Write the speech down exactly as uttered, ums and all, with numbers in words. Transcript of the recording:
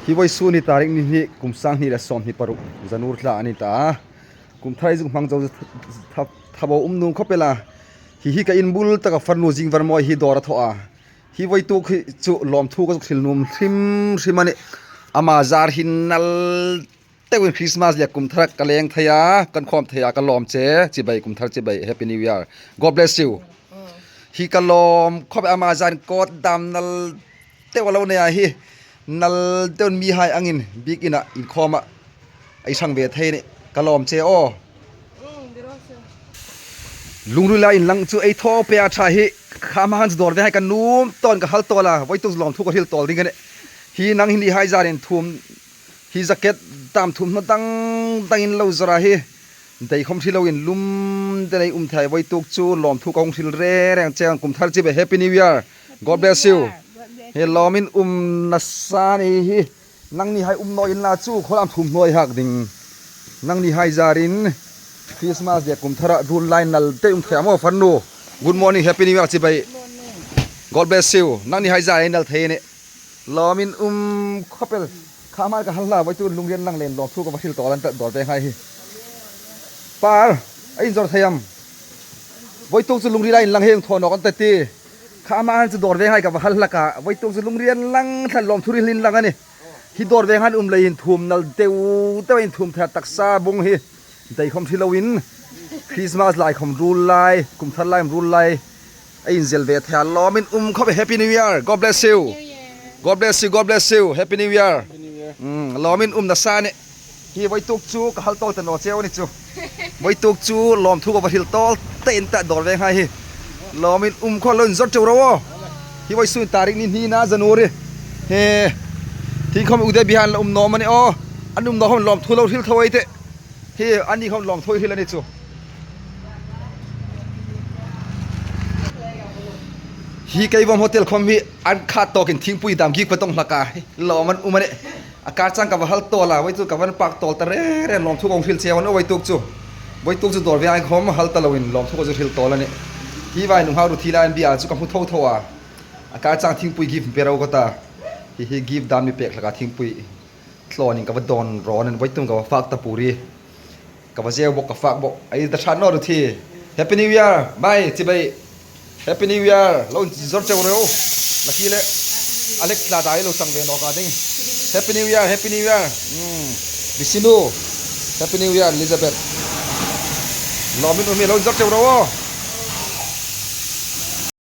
Hi vawisun hi tarik ni hni, kum sang hni le sawmhni paruk, January thla a ni ta. Kum thar zuk hmang zo tha, tha, tha bo um nuom khawp el a. Hi hi ka in bul taka farnu Zingvarmawi hi dawr a thaw a. Hi vawituk hi chu lawmthu ka zuk hril nuom hrim hrim a nih. Ama zar hin nal deuin Christmas le kum thar ka leng thei a, kan khawm thei a, ka lawm che, chibai kum thar chibai, Happy New Year. God bless you. Hi ka lawm khawp, ama zar hin coat dam nal deu a lo nei a hi. Nal deuin mihai angin biekin a inkhawm a, ei sang ve thei a nih, ka lawm che aw. Lungrila inlang chu ei thaw pei a ṭha hi, khama han chu dawr venghai ka nuom tawl, ka hal tawl a, vawituk lawmthu ka hril tawl ding a nih. Hi nang hi nihai zarin thum, hi jacket dam thum hnaw dang dangin lo zawr a hi. Dei khawm hre loin lum deuin ei um thei a, vawituk chu lawmthu ka hung hril reng reng che, kum thar chibai, Happy New Year. God bless you. Hi lawmin um nasa ni hi. Nang nihai um naw inla chu khawlam thum hnuoi hak ding. Nang nihai zarin Christmas le kum thara rul lai nal deuin um thei a maw farnu. Good morning, Happy New Year chibai. God bless you. Nang nihai zarin nal thei a nih. Lawmin um khawp el. Khama ka hal hlak, vawituk lungril inlang leiin lawmthu ka va hril tawl a nih, dawr venghai hi. Par, a inzawr thei am? Vawituk chu lungrila inlang hi hung thaw nawk an ta ti. Khama han chu dawr venghai ka va hal hlak a, vawituk chu lungril inlang tlan lawmthu hril inlang a nih. Hi dawr venghai um leiin thum nal deu deuin thum thei a, taksa bung hi. Dei khawm hre loin Christmas lai khawm rul lai, kum thar lai khawm rul lai. Ei inzel ve thei a, lawmin um khawp, Happy New Year. God bless you. New Year. God bless you, God bless you. Happy New Year. Happy New Year. Mm, lawmin um nasa ni. Hi vawituk chu ka hal tawl ta naw cheu a ni chu. Vawituk chu lawmthu ka va hril tawl tein ta dawr venghai hi. Lawmin um khawp, lo inzawr cheu ro aw. Hi vawisun tarik ni hni na January. Hi, hi khawm u de bihan la um naw am a ni aw. An um naw khawm lawmthu lo hril tho ei tih. Hi, ani khawm lawmthu hril a ni chu. Hi Keivom Hotel khawm hi an khat tawkin thingpui dam gik pa tawng hlak a. Lawm an um a nih. A kar chang ka va hal tawl a, vawituk ka va pak tawl ta reng reng, lawmthu ka hung hril che a ni vawituk chu. Vawituk chu dawr venghai khawm hal ta loin lawmthu ka zuk hril tawl a nih. Hi vai nunghak ruthli lai an bia chu ka hmu tho tho a. A kar chang thingpui gift pe ro ka ta. Hi hi gift dan mi pek hlak a thingpui. Thlawnin ka va dawn rawn an, vawituk ka va fak ta puri. Ka va zeu bawk, ka fak bawk. Ei ta ṭha naw ruthli. Happy New Year, mai, chibai. Happy New Year, lo inzawr cheu ro. Lucky le Alex la dai lo chang ve nawk a ding. Happy New Year, Happy New Year. Hmm. Bisinu. Happy New Year, Elizabeth. Lawmin um hi, lo inzawr cheu ro.